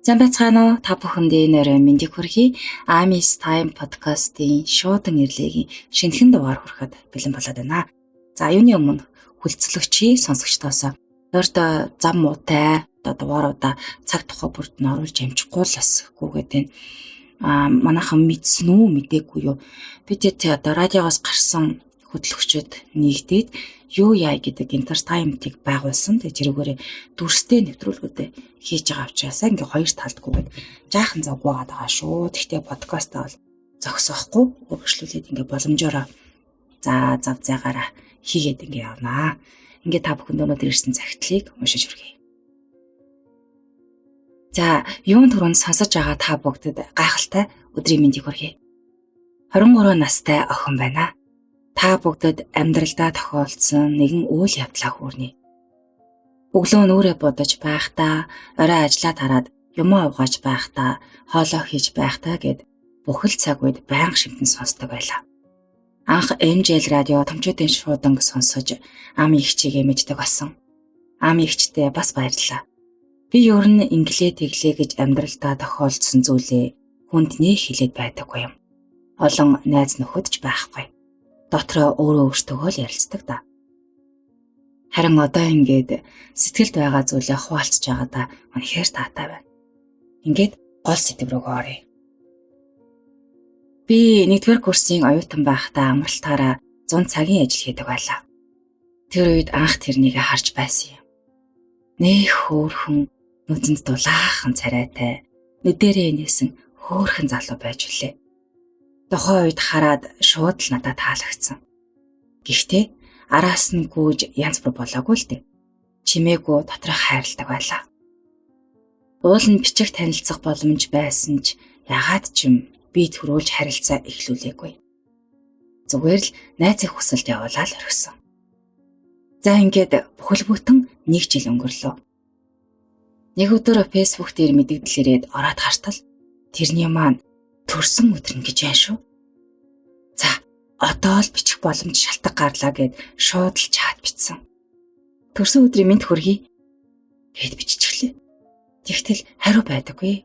Сайн байцгаана уу? Та бүхэндээ энэ орой мэндийг хүргэе. Ami's Time podcast-ийн шуудан ирлэгийн шинэхэн дугаар хүрэхэд бэлэн болоод байна. За юуны өмнө хүлцлөгчийн сонсогчдоос ойртой зам муутай одоо дугааруудаа цаг тухай бүрд нь оруулж амжихгүй л бас гүгээд байна. Манайхан мэдсэн үү мдээгүй юу? Би тэ одоо радиогоос гарсан хөтлөгчд нэгдээд юу яа гэдэг entertainment-ыг байгуулсан. Тэгээ тэрүүгээрээ дүрстэй нэвтрүүлгүүдээ хийж байгаа учраас ингээ хоёр талдгүйгээд жаахан завгүй байгаа шүү. Тэгтээ подкастаа бол зогсоохгүй үргэлжлүүлээд ингээ боломжоор за зав зайгаараа хийгээд ингээ явнаа. Ингээ та бүхэнд өнөөдөр ирсэн захидлыг уншиж хүргэе. За, юун түрүүнд сонсож байгаа та бүгдэд гайхалтай өдрийн мэндийг хүргэе. 23 настай охин байна. Та бүгдэд амьдралдаа тохиолдсон нэгэн үйл явдлаа хүрнэ. Өглөө нүрээ будаж байхдаа, орой ажлаа тараад юмаа угааж байхдаа, хоолоо хийж байхдаа гэд бүхэл цаг үед байнга шимтэн сонсдог байлаа. Анх MJL радио томчуудын шууданг сонсож ам ихчигээ мэддэг болсон. Ам ихчтэй бас баярлалаа. Би ер нь инглээ тэглээ гэж амьдралдаа тохиолдсон зүйлээ хүнд нээ хэлээд байдаггүй юм. Олон найз нөхөд ч байхгүй. Дотроо өөрөө өөртөөгөө л ярилцдаг да. Харин одоо ингээд сэтгэлд байгаа зүйлээ хуваалцж байгаадаа үнэхээр таатай байна. Ингээд гол сэдэв рүүгээ оръё. Би 1-р курсын оюутан байхдаа амралтаараа 100 цагийн ажил хийдэг байлаа. Тэр үед анх тэрнийг харж байсан юм. Нэх хөөрхөн нүдэнд дулаахан царайтай нүдэрээ нээсэн хөөрхөн залуу байж үлээ. Тухайн үед хараад шууд л надад таалагдсан. Гэхдээ араас нь гүйж янз бүр болоогүй л дээ. Чимээгүй доторх хайрладаг байлаа. Уул нь бичих танилцах боломж байсан ч ягаад ч юм би төрүүлж харилцаа эхлүүлээгүй. Зүгээр л найзын хүсэлд явуулаад орхисон. За ингээд бүхэл бүтэн нэг жил өнгөрлөө. Нэг өдөр Facebook дээр мэдэгдэл ирээд ороод хартал тэрний маань төрсөн өдөр нь гэж байна шүү. За одоо л бичих боломж шалтгаан гарлаа гэд шууд л чат бичсэн. Төрсөн өдрийн мэнд хүргэе гэд биччихлээ. Тэгтэл хариу байдаггүй.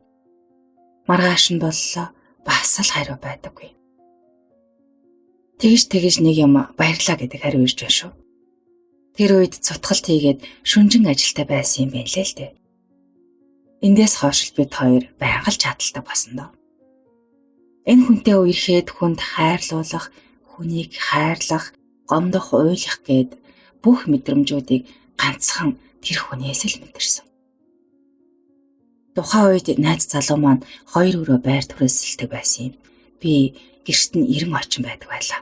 Маргааш нь боллоо бас л хариу байдаггүй. Тэгж нэг юм баярлаа гэдэг хариу ирж байна шүү. Тэр үед цутгалт хийгээд шүнжин ажилтай байсан юм байна лээ л дээ. Эндээс хойш л бид хоёр байнга л чаталдаг болсон доо. Энэ хүнтэй үерхэд хүнд хайрлуулах, хүнийг хайрлах, гомдох, уйлах гээд бүх мэдрэмжүүдийг ганцхан тэр хүнээс л мэдэрсэн. Тухайн үед найз залуу маань хоёр өрөө байр түрээсэлдэг байсан юм. Би гэрт нь 90 очин байдаг байлаа.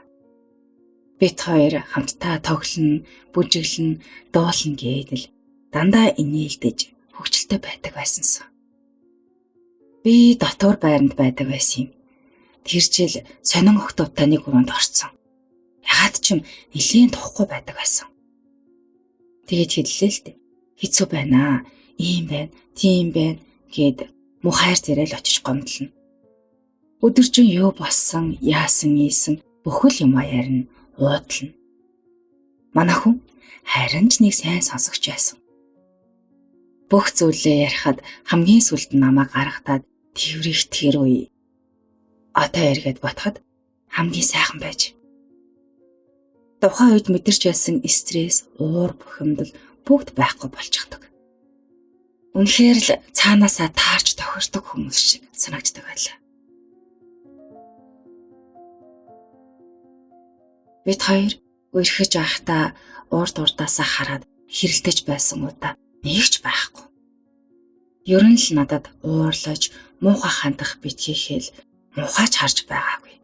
Бид хоёр хамтдаа тоглоно, бүжиглэн, дуулна гэдэл дандаа инээлдэж хөгжилтэй байдаг байсансан. Би дотуур байранд байдаг байсан юм. Тэр жил сонин октоодтай нэг өрөөнд орцсон. Ягаад ч юм нэлээн тухгүй байдаг байсан. Тэгээд хэллээ л дээ. Хэцүү байна. Ийм байна, тийм байна гэд мухайр зэрэл очиж гомдлно. Өдөржин юу болсон, яасан, ийсэн бүхэл юмаа ярина, уудлана. Манай хүн харин ч нэг сайн сонсогч байсан. Бүх зүйлээ ярихад хамгийн сүүлд нь намайг гаргатаад тэрвэрх тэр үе. Одоо эргээд ботход хамгийн сайхан байж. Тухайн үед мэдэрч байсан стресс, уур бухимдал бүгд байхгүй болчихдог. Үнэхээр л цаанаасаа таарч тохирдог хүмүүс шиг санагддаг байлаа. Бид хоёр үерхэж байхдаа урд урдаасаа хараад хэрэлдэж байсан удаа нэг ч байхгүй. Ер нь л надад уурлаж, муухай хандах битгий хэл муухайч харж байгаагүй.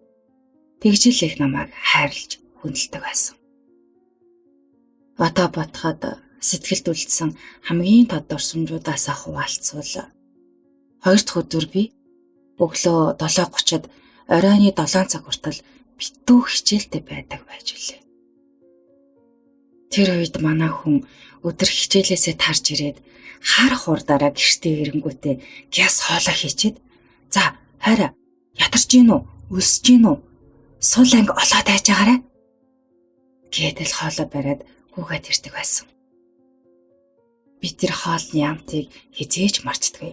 Тэгжил их намайг хайрлаж хүндэлдэг байсан. Одоо ботход сэтгэлд үлдсэн хамгийн тод дурсамжуудаасаа хуваалцвал хоёр дахь өдөр би өглөө 7:30-д оройн 7 цаг хүртэл битүү хичээлтэй байдаг байж үлээ. Тэр үед манай хүн өдөр хичээлээсээ тарж ирээд хар хурдаараа гэртээ ирэнгүүтээ гяс хоолоо хийчихэд за хайраа ятарч гин үү өлсөж гин үү сул анги олоод айж байгаарай гэдэл хоолоо бариад гүгээд ирдэг байсан. Би тэр хоолны амтыг хизээж мартдаггүй.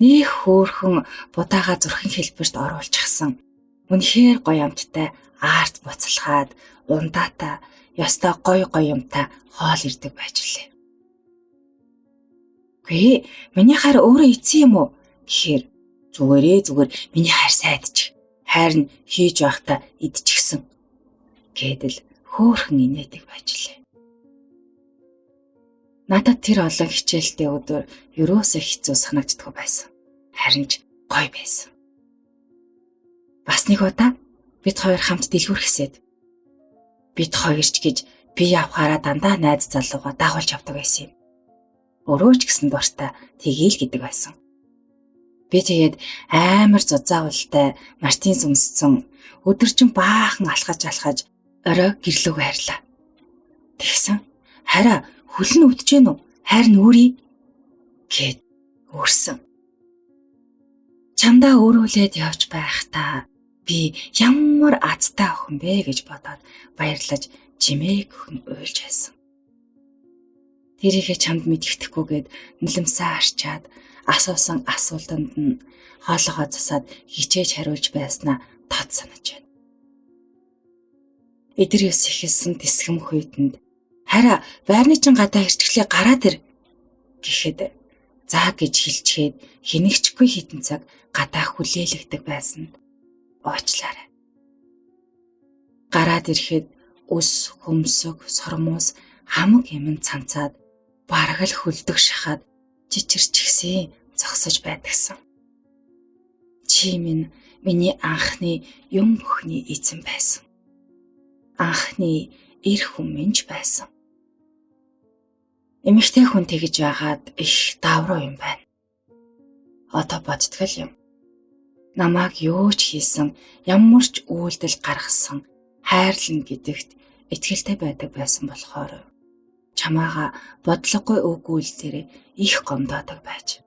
Нэх хөөхөн будаага зүрхэн хэлбэрт оруулчихсан. Үнэхээр гоё амттай арт буцалгаад ундаата ёстой гоё гоё юмтай хоол ирдэг байж лээ. Үгүй миний хайр өөрөө эцэн юм уу гэхээр зүгээрээ зүгээр миний хайр сайдчих. Хайр нь хийж байхдаа идчихсэн гэдэл хөөхөн инээдэг байж лээ. Надад тэр олон хичээлтэй өдөр ерөөсөө хэцүү санагддаггүй байсан. Харин ч гоё байсан. Бас нэг удаа бид хоёр хамт дэлгүүр хэсээд бид хоёр ч гэж би явхаараа дандаа найз залуугаа дагуулж явдаг байсан юм. Өөрөө ч гэсэн дуртай тэгээл гэдэг байсан. Би тэгээд амар зузаавалтай мартин өмссөн өдөржин баахан алхаж алхаж орой гэрлүүг хайрлаа. Тэгсэн хараа хөл нь өвдөж гэнэ үү? Хайр нь өөрий гэд өөрсөн. Чамдаа өөрүүлээд явж байхдаа би ямар азтай охин бэ гэж бодоод баярлаж чимээг өхөн уйлж байсан. Тэрийгэ чамд мэдгэдэхгүйгээд нулимсаа арчаад асуусан асуултанд нь хоолойгоо засаад хичээж хариулж байснаа тод санаж байна. Эдэр ёс эхэлсэн тэсгэм хүйтэнд хараа байрны чин гадаа хэрчгэлээ гараад ир гэхэд за гэж хэлчихэд хэнэгчгүй хитэн цаг гадаа хүлээлгдэг байсанд уучлаарай. Гараад ирэхэд өс, хөмсөг, сормуус хамаг юм цанцаад бараг л хөлдөг шахаад чичирчгсэн зогсож байдагсан. Чи минь миний анхны юм бүхний эзэн байсан. Анхны эр хүн минь ч байсан. Эмэгтэй хүн тэгж байгаад их давруу юм байна. Одоо бодтгол юм. Намайг юу ч хийсэн, ямар ч үйлдэл гаргасан хайрлан гэдэгт итгэлтэй байдаг байсан болохоор чамаага бодлогогүй үг үйлдэлээр их гомдоодог байж.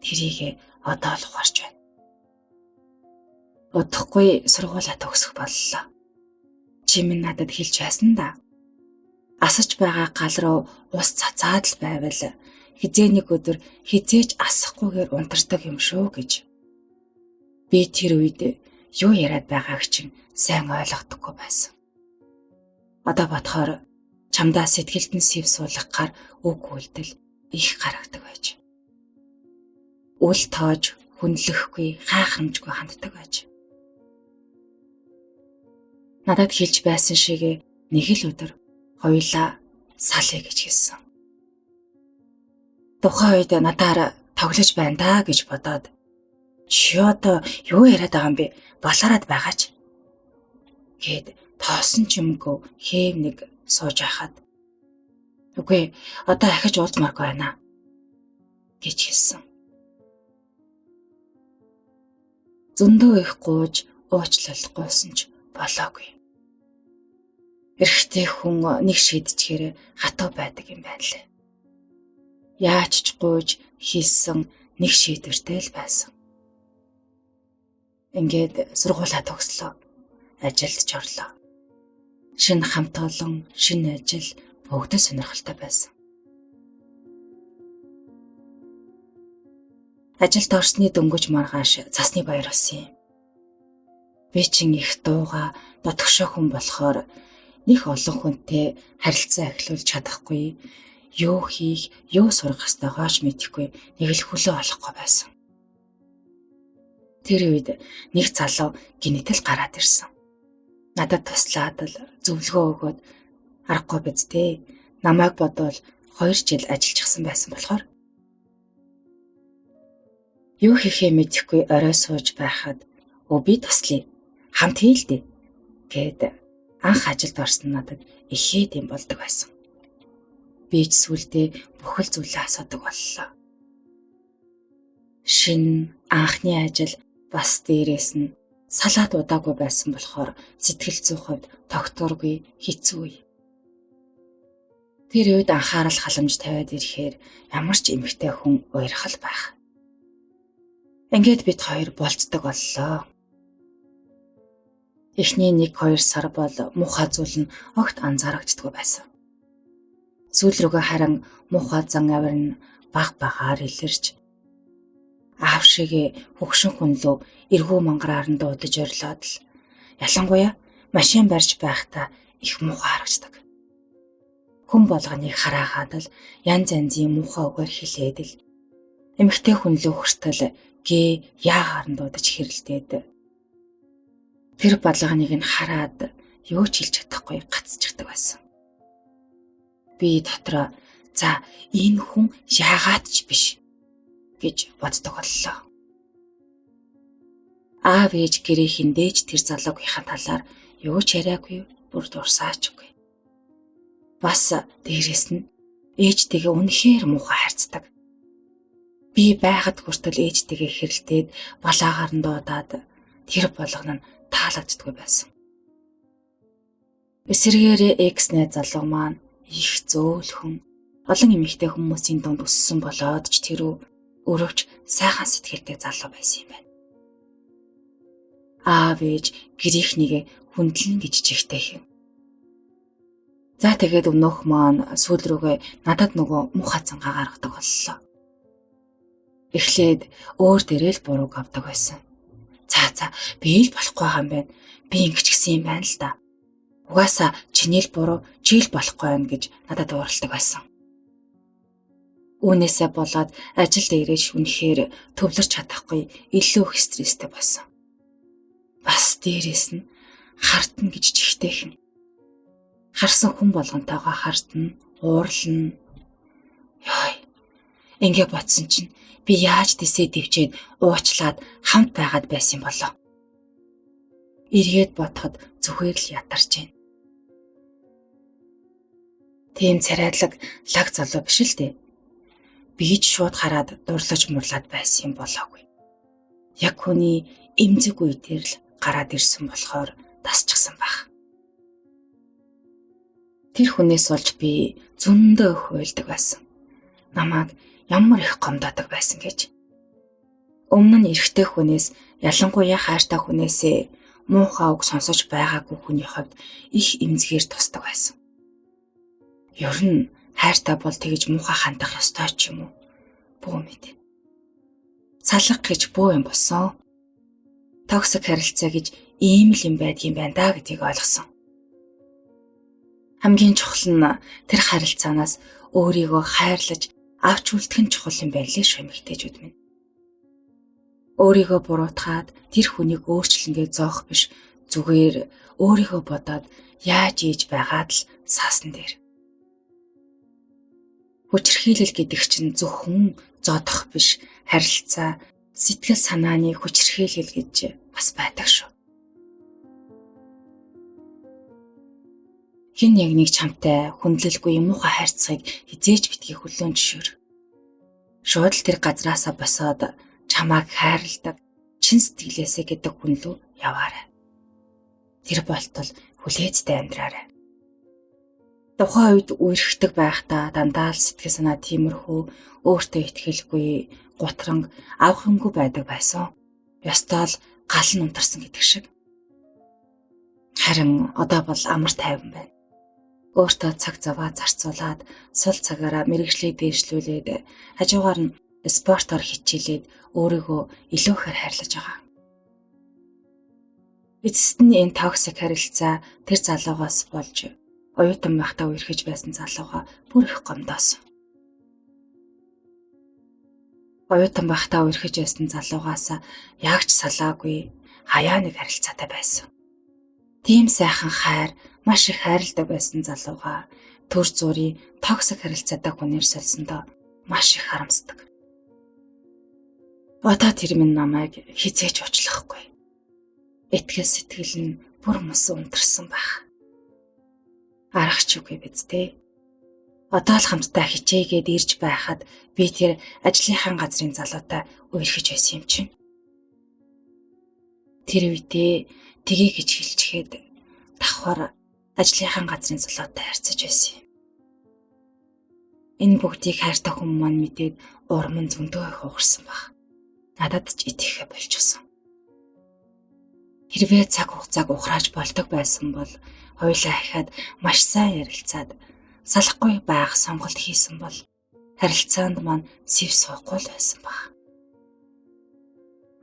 Тэрийг одоо л ухаарч байна. Удахгүй сургуулаа төгсөх боллоо. Чи минь надад хэлж байсан да. Асаж байгаа гал руу ус цацаад л байвал хизээ нэг өдөр хизээч асахгүйгээр унтардаг юм шүү гэж. Би тэр үед юу яриад байгааг чинь сайн ойлгохдоггүй байсан. Одоо бодохоор чамдаа сэтгэлд нь сэв суулгахаар үг үйлдэл их гаргадаг байж. Үл тоож хүндлэхгүй, хайхрамжгүй ханддаг байж. Надад хэлж байсан шигээ нэг л өдөр хоёулаа салъя гэж хэлсэн. Тухайн үед надаар тоглож байна даа гэж бодоод чи одоо юу яриад байгаа юм бэ? Балаарад байгаач гэд тоосон ч юмгүй хээв нэг сууж байхад үгүй одоо ахиж уулзмааргүй байна гэж хэлсэн. Зөндөө их гууж уучлал гуйсан ч болоогүй. Эрэгтэй хүн нэг шийдчихээр хатуу байдаг юм байна лээ. Яаж ч гуйж хийсэн нэг шийдвэртэй л байсан. Ингээд сургуулаа төгслөө. Ажилд ч орлоо. Шинэ хамт олон, шинэ ажил бүгд сонирхолтой байсан. Ажилд орсны дөнгөж маргааш цасны баяр болсон юм. Би чин их дууга дотгошоо хүн болохоор них олон хүнтэй харилцаа эхлүүлж чадахгүй, юу хийх, юу сурах ёстойгоо ч мэдэхгүй нэг л хөлөө олохгүй байсан. Тэр үед нэг залуу гинэтэл гараад ирсэн. Надад туслаад л зөвлөгөө өгөөд аргагүй биз дээ. Намайг бодвол 2 жил ажиллчихсан байсан болохоор юу хийхээ мэдэхгүй орой сууж байхад би туслая. Хамт хийл дээ гэд анх ажилд орсон надад ихэд юм болдог байсан. Би ч сүулдэ бүхэл зүйлээ асуудаг боллоо. Шинэ анхны ажил бас дээрээс нь салаад удаагүй байсан болохоор сэтгэл зүйн хувьд тогтворгүй хэцүү үе. Тэр үед анхаарал халамж тавиад ирэхээр ямар ч эмэгтэй хүн уярхал байх. Ингээд бид хоёр болцдог боллоо. Эхний 1-2 сар бол муухай зүйл нь огт анзаарагддаггүй байсан. Сүүл рүүгээ харин муухай зан авир нь баг багаар илэрч Аав шигээ хөгшин хүн лөө эргүү мангараар нь дуудаж орилоод л ялангуяа машин барьж байхдаа их муухай харагддаг. Хүн болгоныг хараагаад л янз янзын муухай үгээр хэлээд л эмэгтэй хүн лөө хүртэл гээ яагаар нь дуудаж хэрэлдээд тэр болгоныг нь хараад юу ч хэлж чадахгүй гацчихдаг байсан. Би дотроо за энэ хүн яагаад ч биш гэж боддог боллоо. Аав ээж гэрээхэндээ ч тэр залуугийнхаа талаар юу ч яриаггүй, бүр дурсаачгүй. Бас дээрэс нь ээжтэйгээ үнэхээр муухай харьцдаг. Би байхад хүртэл ээжтэйгээ хэрэлдээд балаагаар нь дуудаад тэр болгоно нь таалагддаггүй байсан. Эсэргээрээ экс найз залуу маань их зөөлхөн олон эмэгтэй хүмүүсийн дунд өссөн болоод ч тэрүү өрөвч сайхан сэтгэлтэй залуу байсан юм байна. Аав ээж гэрийнхнийгээ хүндлэн гэж чигтэй хэв. За тэгээд өмнөх маань сүүл рүүгээ надад нөгөө муухай цангаа гаргадаг боллоо. Эхлээд өөр дээрээ л бурууг авдаг байсан. За би л болохгүй байгаа юм байна. Би ингэж гисэн юм байна л да. Угаасаа чиний л буруу, чи л болохгүй байна гэж надад ууралдаг байсан. Үүнээсээ болоод ажил дээрээ үнэхээр төвлөрч чадахгүй илүү их стресстэй болсон. Бас дээрээс нь хартна гэж чигтэйхэн. Харсан хүн болгонтойгоо хартна, уурлна. Йой. Ингээ бодсон чинь би яаж тэсээ дэвчээд уучлаад хамт байгаад байсан болоо. Эргээд бодоход зүгээр л ятарч байна. Тийм царайлаг лаг залуу биш л дээ. Би ч шууд хараад дурлаж мурлаад байсан юм болоогүй. Яг хүний эмзэг үе дээр л гараад ирсэн болохоор тасчихсан байх. Тэр хүнээс болж би зөндөө их уйлдаг байсан. Намайг ямар их гомдоодог байсан гэж. Өмнө нь эрэгтэй хүнээс ялангуяа хайртай хүнээсээ муухай үг сонсож байгаагүй хүний хувьд их эмзгээр тусдаг байсан. Ер нь хайртай бол тэгж муухай хандах ёстой ч юм уу? Бүү мэд. Салга гэж бүү юм болсон. Токсик харилцаа гэж ийм л юм байдгийн байна да гэдгийг ойлгосон. Хамгийн чухал нь тэр харилцаанаас өөрийгөө хайрлаж авч үлдэх нь чухал юм байна лээ шүү эмэгтэйчүүд минь. Өөрийгөө буруутгаад тэр хүнийг өөрчлөнгээ зоох биш, зүгээр өөрийгөө бодоод яаж ийж байгаад л саасан дээр. Хүчирхийлэл гэдэг чинь зөвхөн зодох биш, харилцаа, сэтгэл санааны хүчирхийлэл гэж бас байдаг шүү. Хэн яг нэг чамтай хүндлэлгүй муухай харьцахыг хизээж битгий хүлээн зөвшөөр. Шууд л тэр газраасаа босоод чамааг хайрладаг, чин сэтгэлээсээ гэдэг хүн лүү яваарай. Тэр болтол хүлээцтэй амьдраарай. Тухайн үед үерхдэг байхдаа дандаа л сэтгэл санаа тиймэрхүү өөртөө итгэлгүй, гутранг авах юмгүй байдаг байсан. Ёстой л гал нь унтарсан гэдэг шиг. Харин одоо бол амар тайван байна. Өөртөө цаг заваа зарцуулаад сул цагаараа мэрэгжлээ дээшлүүлээд хажуугаар нь спортоор хичээлээд өөрийгөө илүү ихээр хайрлаж байгаа. Эцэст нь энэ токсик харилцаа тэр залуугаас болж оюутан байхдаа үерхэж байсан залуугаа бүр их гомдоосон. Оюутан байхдаа үерхэж байсан залуугаас яг ч салаагүй хаяа нэг харилцаатай байсан. Тийм сайхан хайр, маш их хайрладаг байсан залуугаа төр зүрийн токсик харилцаатай хүнээр солисондоо маш их харамсдаг. Одоо тэр минь намайг хизээж уучлахгүй. Итгэл сэтгэл нь бүр мус унтарсан байх. Арга ч үгүй биз дээ. Одоо л хамтдаа хичээгээд ирж байхад би тэр ажлынхаа газрын залуутай үерхэж байсан юм чинь. Тэр үедээ тгий гэж хэлчихэд давхар ажлынхаа газрын залуутай харьцаж байсан юм. Энэ бүгдийг хайртай хүн маань мэдээд урам нь зөндөө их угарсан баг. Надад ч итгэхээ болчихсон. Хэрвээ цаг хугацааг ухрааж болдог байсан бол хоёулаа ахиад маш сайн ярилцаад салахгүй байх сонголт хийсэн бол харилцаанд маань сэв суухгүй л байсан баг.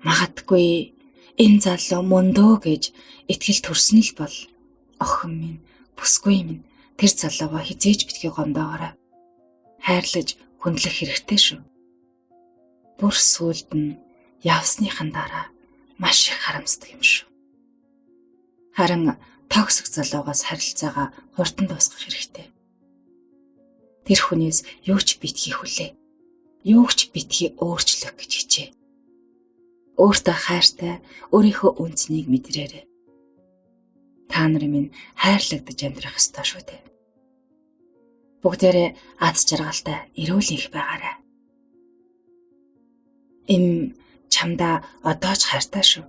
Магадгүй энэ залуу мөндөө гэж итгэл төрсөн л бол охин минь, бүсгүй минь, тэр залуугаа хизээж битгий гомдоогоорой. Хайрлаж хүндлэх хэрэгтэй шүү. Бүр сүүлд нь явсныхан дараа маш их харамсдаг юм шүү. Харин toxic залуугаас харилцаагаа хурдан дуусгах хэрэгтэй. Тэр хүнээс юу ч битгий хүлээ. Юу ч битгий өөрчлөх гэж хичээ. Өөртөө хайртай, өөрийнхөө үнэ цэнийг мэдрээрэй. Та нар минь хайрлагдаж амьдрах ёстой шүү дээ. Бүгдээрээ аз жаргалтай эрүүл энх байгаарай. Эм чамдаа одоо ч хайртай шүү.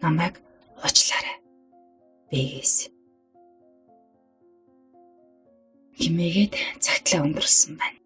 Намайг уучлаарай. Бэгээс. Химээгээд цагтлаа өндөрлсөн байна.